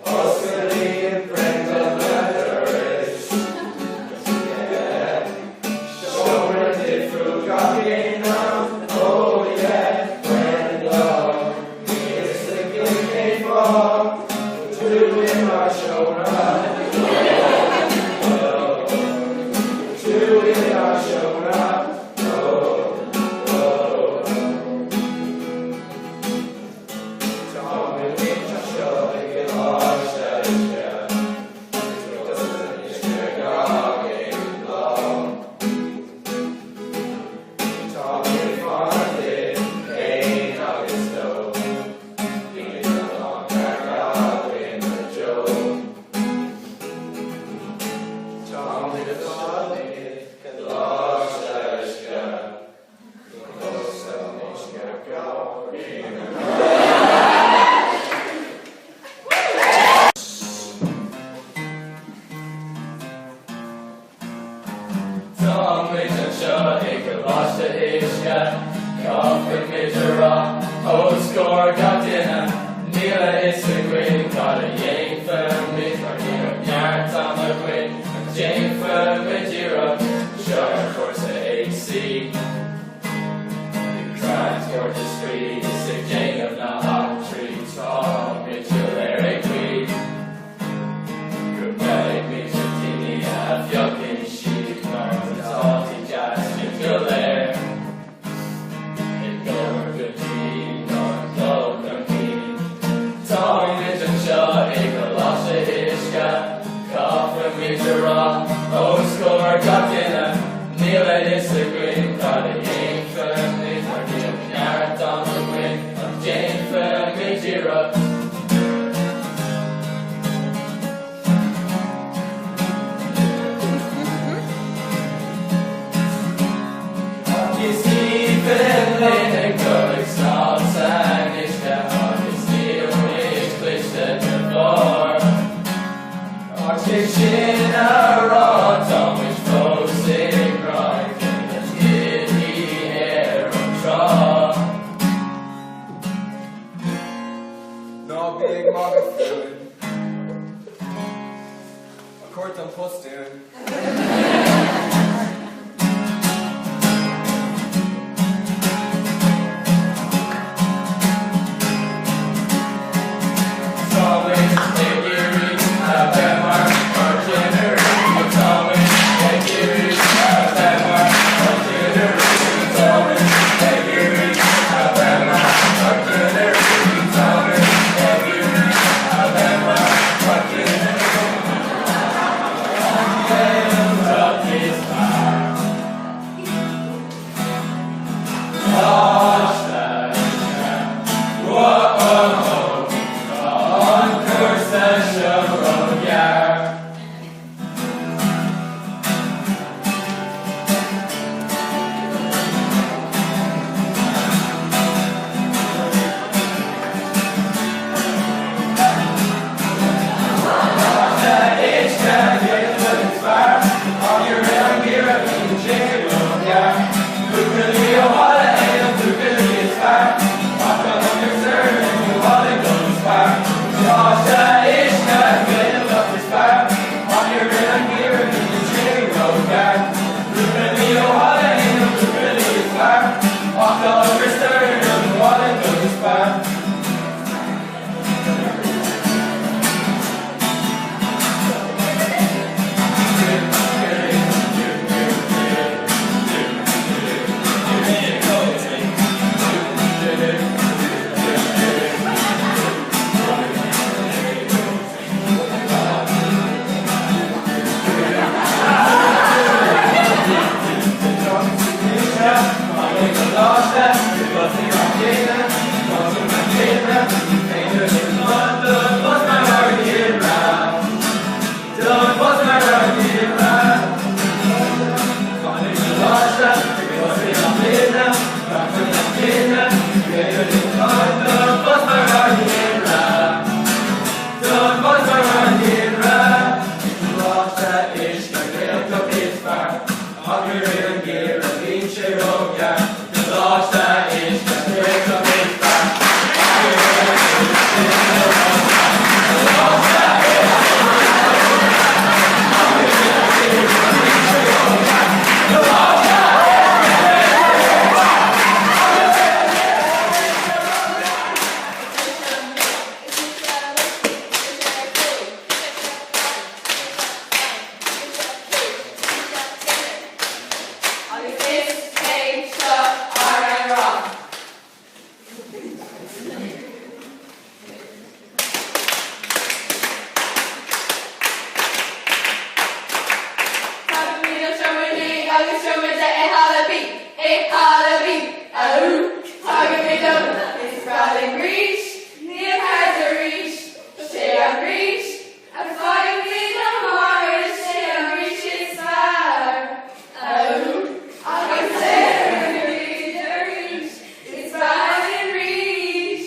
Osclaíonn Brenda na dorais. Yeah. Seomra difriúil gach aon am. Oh yeah, Brenda. Níl fhios againn cén fáth tú inár seomra. Oh, tú inár seomra. Oh, oh. Táimid anseo i gColáiste Uisce. Is uisce gach aon lá. Táimid fanacht linn féin agus dó. Bíonn a lán craic againn go deo. Táimid anseo i gColáiste Uisce. Táimid anseo i gColáiste Uisce, Caithfimid a rá os comhair gach duine, níl a fhios againn cad a dhéanfaimid mar níl neart ama againn ach déanfaimid iarracht. Seo ar chúrsa AC. Ag caint de spraoi is ag déanamh na heachtraí táimid go léir ag guí go mbeidh muid na daoine a phiocann siad mar tá tú deas muid go léir ag obair go dian don dul chun cinn. Táimid anseo i gColáiste Uisce, caithfimid a rá os comhair gach duine, níl a fhios againn cad a dhéanfaimid mar níl neart ama againn ach déanfaimid iarracht. Is aoibhinn linn ag dul ag snámh san uisce agus níl muid cliste de bharr. Ach é sin a rá tá muid fós i ngrá ag imirt cluichí ar an trá. Ná bí ag magadh fúinn. Ag tabhairt an post dúinn. Táimid ag iarraidh a bheith mar ár gceannairí. Táimid ag iarraidh a bheith mar ár gceannairí. Táimid ag iarraidh a bheith mar ár gceannairí. Táimid ag iarraidh a bheith mar ár gceannairí. Tagaimid ó Seomra 9 agus Seomra 10 i Halla B, i Halla B, Aú! Tagaimid ó Is breá linn rís, Níl cead arís, Sé an rís a faighimid ó Mháire, sé an rís is fearr. Aú! Agus déarfaimid arís, Is breá linn rís.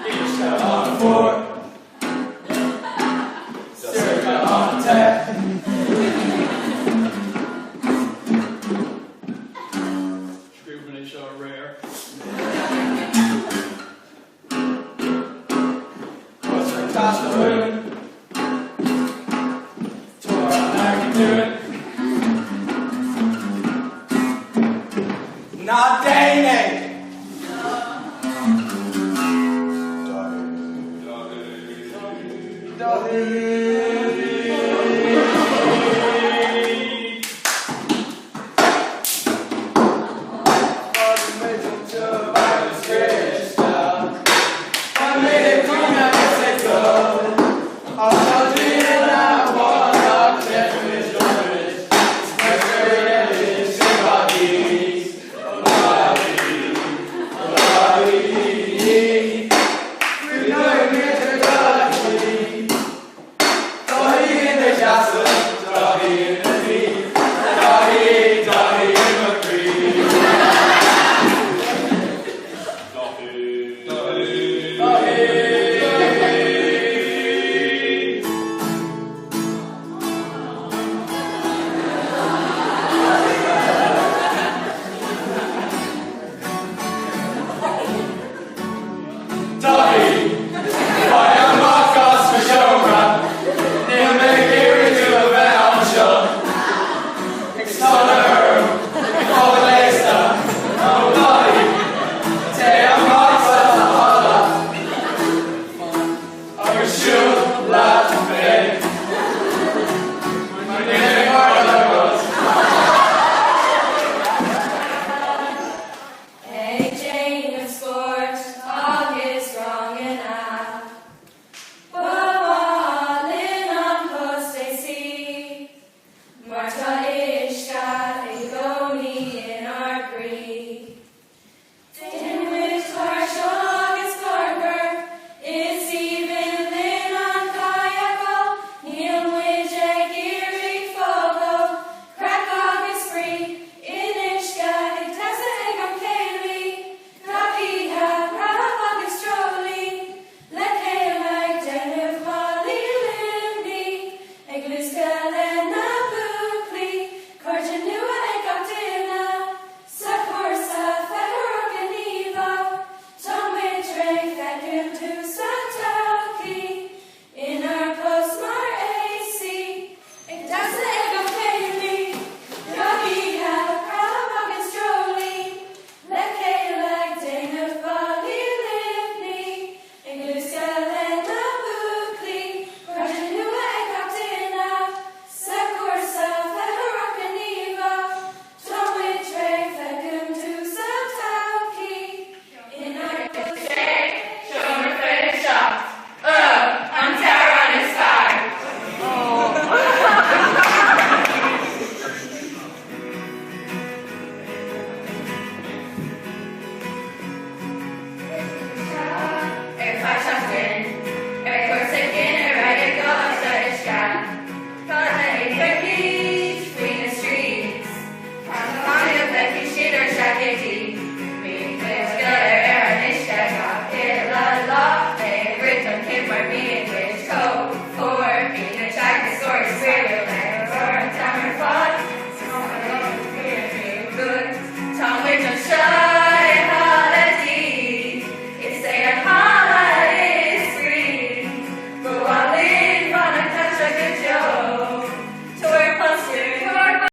Uisce an-fhuar. Siúcra an-te. Scríobh mé seo aréir. Costar taisce dúinn. Tabhair an airgead dúinn. Ná déan é! Dáithí.